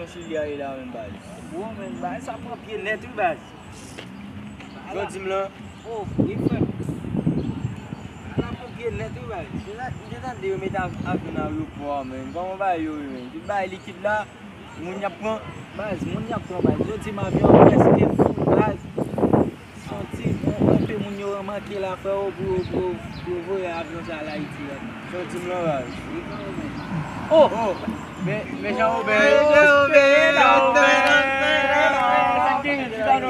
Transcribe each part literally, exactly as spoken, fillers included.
Yon chili a ye la menm baz. Bon, men baz sa pran pye nèt wi baz. Sa w di m lan? Oh, wi frè. Sa pran pye nèt wi baz. M te tande yo mete avyon nan ayewopò a, men kòman bagay yo ye, men? Tout bagay likid la, moun y ap pran. Baz, moun y ap pran baz. Yo di m avyon an prèske foul baz. Santi, bon, anpe moun yo manke la, frè, pou yo, pou yo, pou yo voye avyon sa al Ayiti a. Santi m lan baz. Oh! Oh! Men, men Jean Robert. Jean Robert, Jean Robert. Sa k gen, sa k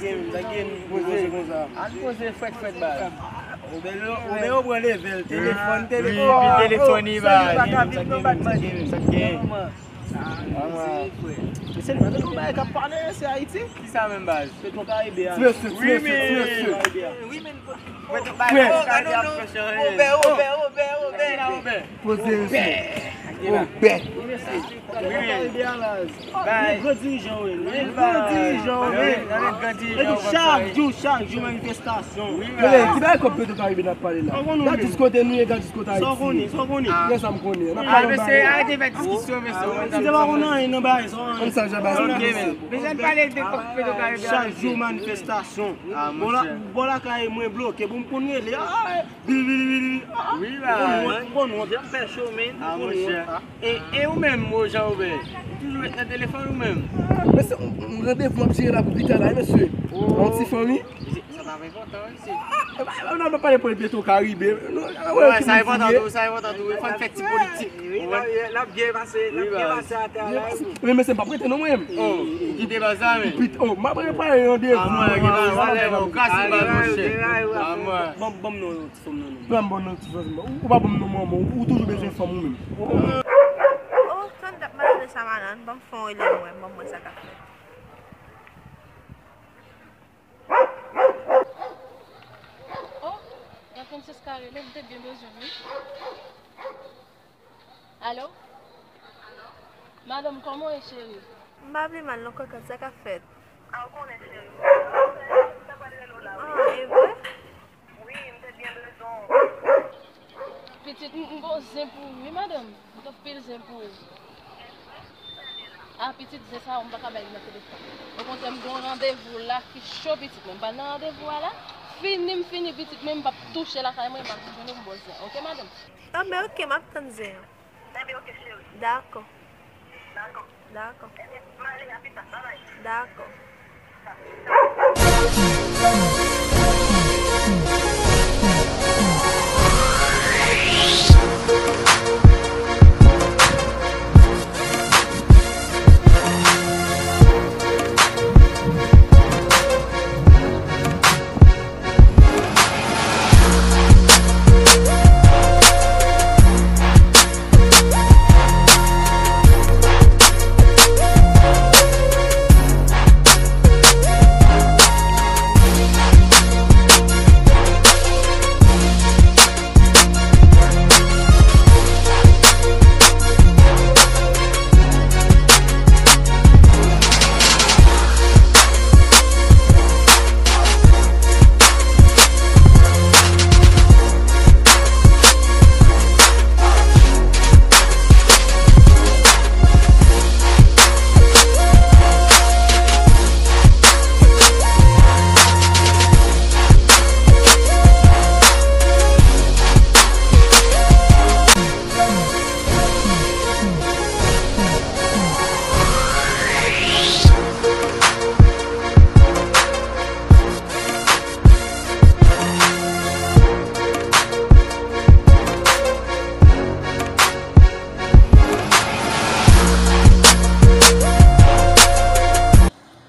gen, sa k gen, poze konsa. Al poze frèt, frèt, baz. Oubyen yo, oubyen yo pran level, telefòn, telefòn. Wi, wi, telefòn, li baz. Sa k gen, sa k gen. Ah, mwen. Mesye, li pa te yon bagay k ap pale, se Ayiti. Kisa menm baz? Petro Caribe a. Ti mesye, ti mesye, ti mesye. Wi, men. Petro Caribe ap fè chanje. Obè, obè, obè, obè. Poze mesye. Obè. Petro Caribe a baz. Li gran dirijan wi. Li gran dirijan wi. Epi chak jou, chak jou manifestasyon. Wi, men ki bagay kòb Petro Caribe n ap pale la? Gad jis kote nou ye, gad jis kote Ayiti ye. Sa w konnen, sa w konnen. Lè sa m konnen. N ap pale yon bagay. Arete fè diskisyon, mesye. Misye pa konn anyen nan bagay sa. Konn sa, jan bagay sa. Ok, men. Mesye, n pale de kòb Petro Caribe a. Chak jou manifestasyon. Bò lakay mwen bloke, bon, m konn rele. Ah, bili, bili, bili. Wi, baz. M konn wont, m konn wont. Jan fè cho, men. Ah, monchè. E, e ou menm, Jean Robert? Ou toujou ret nan telefòn ou menm? Mesye, m, m randevou m ap jere la pou pita la, mesye. Yon ti fanmi. Sa t ap enpòtan, wi, mesye. E pa, e pa, n ap pale pou Petro Caribe. Sa enpòtan tou, sa enpòtan tou. Fò n fè ti politik. Wi, n ap, n ap byen pase, n ap byen pase atè a la. Wi, mesye, m p ap rete non mwen menm. Oh, ou kite baz la, men. Oh, m ap prepare randevou. Ah, mwen, gen baz la, lè mwen kase baz, monchè. Ah, mwen. Bon, bon, non. Ban m bon non ti fanm. Ou pa ban m non manman, ou toujou bezwen fanm ou menm. Oh, tann dat m ap tande sa madanm, ban m fè yon rele nou wè, ban m wè sa k ap fèt. Oh, gad Francesca rele, m te byen bezwen l wi. Alo? Madanm, kòman w ye, cheri? M pa vle mal non, Kokot, sa k ap fèt? A, ou konnen, cheri. Sa pral rele w la, wi. Ah, e vre? Wi, m te byen bezwen w. Pitit, m, m gon zen pou ou, wi, madanm. M gon pil zen pou ou. A, pitit, zen sa yo, m pa ka bay li nan telefòn. Okontrè, m gon randevou la ki cho, pitit mwen. M pral nan randevou a la. Fini, m fini, pitit mwen, m p ap touche lakay mwen, m ap jwenn ou m ba w zen. Oke, madanm? Anben, oke, m ap tann zen an. Enben, oke, cheri. Dakò. Dakò. Dakò. Enben, m ale a pita. Babay. Dakò.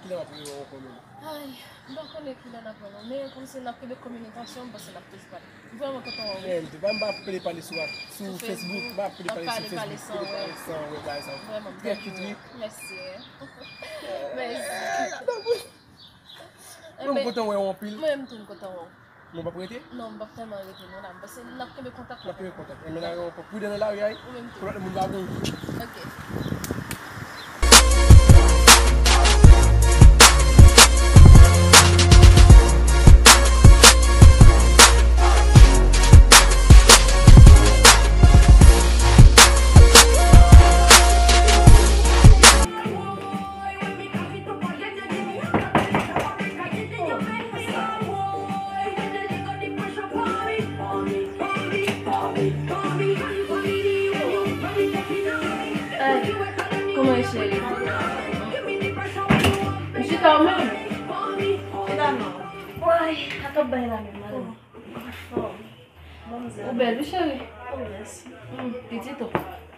Kilè w ap rive ankò menm? Ay, m pa konnen kilè n ap wè non, men kòmsi n ap kenbe kominikasyon, m panse n ap toujou pale. M vrèman kontan wè w wi. Men m tou, m pa, m pa ap pede pale sou, sou Facebook, m pa ap pede pale sou Facebook, pede pale san wè bagay sa. Vrèman, m trè kit wi. Mèsi. Mèsi. Mwen m kontan wè w anpil. Mwen menm tou m kontan wè w. Men w p ap rete? Non, m p ap tèlman rete non la. M panse n ap kenbe kontak la. N ap kenbe kontak. Enben n a wè w ankò. Pridan nan lari a wi. Ou menm tou. Pou lòt moun pa konnen. Ok. M chita ou menm. Chita non. Woy, sa k ap bay la menm, madanm? Ou bèl, wi, cheri. Oh, mèsi. Hmm, pitit, oh.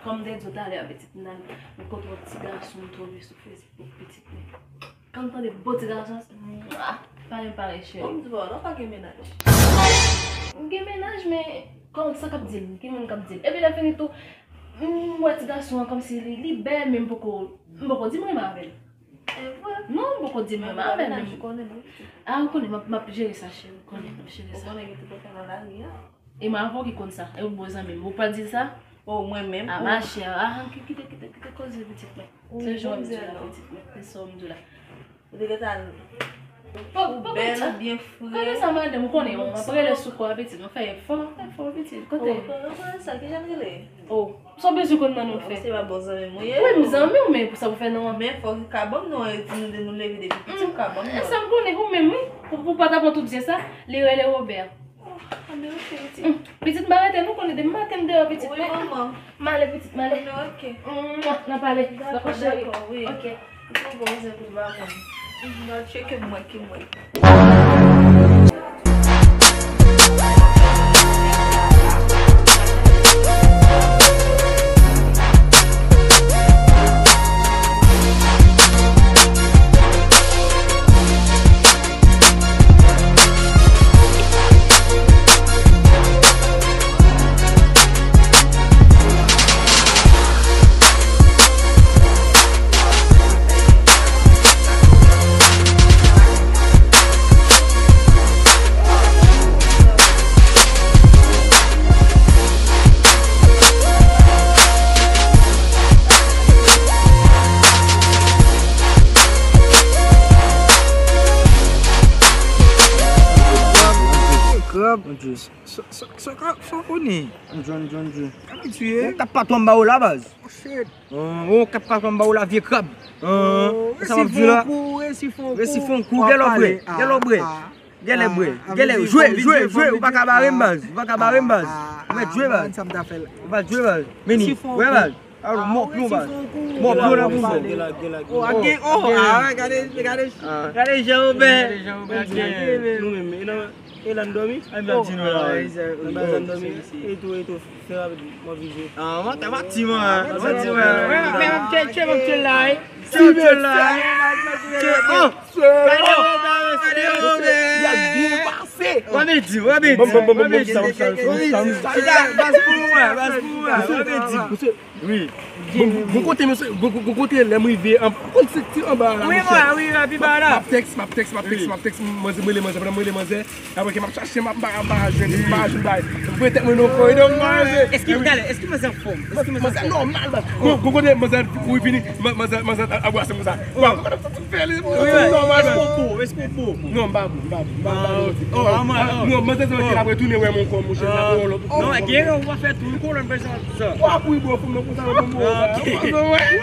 Kòm m te di w talè a, pitit, m nan, m kontre yon ti gason m twouve sou Facebook, pitit, men. Kan m tande bo ti gason, mwa, pale m pale, cheri. Kòm di w, ou pa gen mennaj? M gen mennaj, men kòm sa k ap di m, gen moun k ap di m. Epi lè fini tou, m wè ti gason an kòmsi li, li bèl, men m poko, m poko di m renmen avè l. E vre? Non, m poko di m renmen avè l, men. Ou konnen, non? Ah, ou konnen, m ap, m ap jere sa, cheri, ou konnen, m ap jere sa. Ou konnen ki te poko nan lari a? E m avè w ki konn sa. E ou bon zanmi m. Ou pa di sa? Oh, mwen menm? Ah, ma chère. Ah, ki-, kite, kite, kite koze pitit mwen. Se jan m di w la, pitit mwen. Se sa m di w la. Ou te gentan. Ou bèl, ou byen frè. Kote sa, madanm, ou konnen, m ap rele sou kò a pitit. Mwen fè efò, efò, pitit. Kote? Oh, kote sa, ki jan l rele? Oh, sa w bezwen konn nan nou fè? Se pa bon zanmi m ou ye? Wi, m zanmi w, men pou sa pou fè non an. Men fò w ka ban m non an, epi nou de nou leve depi piti, ou ka ban m non an. E sa m konnen, ou menm, wi. Pou, pou pa ta pran tout byen sa, li rele Robert. Oh, anben, ok, pitit. Hmm, pitit, m pa rete, nou konnen depi maten m deyò, pitit. Wi, manman. M ale, pitit, m ale. Anben, ok. Mwa, n a pale. Dakò, dakò, cheri. Dakò, wi. Ok. Ou twò bon, se pou ba mwen. M va tcheke mwen ki mwen. Krab, sa, sa, sa, sa w konnen? John, John, John. Abitye. Yon kat patwon m ba ou la, baz. Oh, shit. Oh, yon kat patwon m ba ou la, vye krab. Oh, sa m ap di la. Resi fè yon kou, resi fè yon kou. Resi fè yon kou, w ap gèlè w prè, pale. Gèlè w prè. Gèlè w prè. Gèlè, jwe, jwe, jwe. Ou pa ka bare m, baz. Ou pa ka bare m, baz. Ou mèt jwe, baz. Ou pa jwe, baz. Meni, wè, baz. Alò, mòk nou, baz. Mòk nou nan pou mòk. Gèlè, gèlè, gèlè. Oh, gade, gade, gade Jean Robert. Gade Jean Robert. Nou menm, e nan E la n dòmi? Ay, m ap di nou la, wi. Nan baz la n dòmi. E tou, e tou. Fè rapid, m anvi jwe. Ah, m ap, m ap di, man. M ap di, man. Wè, men m ap tchè, tchè, m ap tchè la, wi. Tchè, m ap tchè la, wi. Tchè, oh. Gade, oh, gade, oh, gade. Y ap byen pase. W ap di, w ap di. Bon, bon, bon, bon, bon, sa, sa, sa, sa. Baz pou mwen, baz pou mwen. W ap di. Wi. Bon, bon, bon kote, mesye, bon, bon, bon kote, lè m rive, an, konn se ti anba la, monchè. Wi, wi, wi, pi ba la. M ap tèks, m ap tèks, m ap tèks, m ap tèks, m rele manzè, m rele manzè, pandan m rele manzè, apre ke m ap chache, m ap, m pa, m pa jwenn, m pa jwenn bay. M voye tèt mwen nan koridò, m pa jwenn. Èske talè, èske manzè anfòm? Èske manzè anfòm? Manzè nòmal, baz. Bon, bon kote, manzè kouri vini, man-, manzè, manzè ap brase konsa. Bon, fè li, wi, wi. Nòmal, baz. Èske w bo? Èske w bo? Non, m pa bo, m pa bo. Ah, ok. Oh, ah, mwen, ah. Non, manzè sa ki la retounen wè mon kò, monchè, la pou yon lòt. Non, gen yon w ap fè tou, yon kolòn bezwen sa. Wa pou bo fanm nan konsa, bon, bon. Ah, ok. Ou wè? Ok.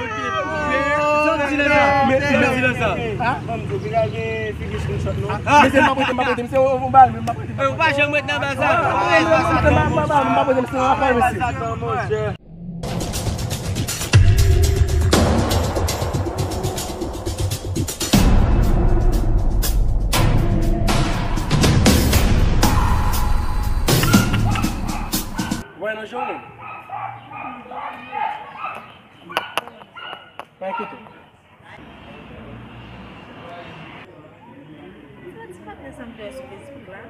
Sa w di la sa? Men, men, di la sa. Ah? Ban m di w, piga gen figi screenshot, non? Ah. Men se m pa prete, m pa prete, se yon bal, men m pa prete. Eh, ou pa janm ret nan baz la. Ah, non, non, non, m pa prete, m se yon afè, mesye. Voye nan je w menm. Pa enkyete w. Sa ti patnè sa m te wè sou Facebook la.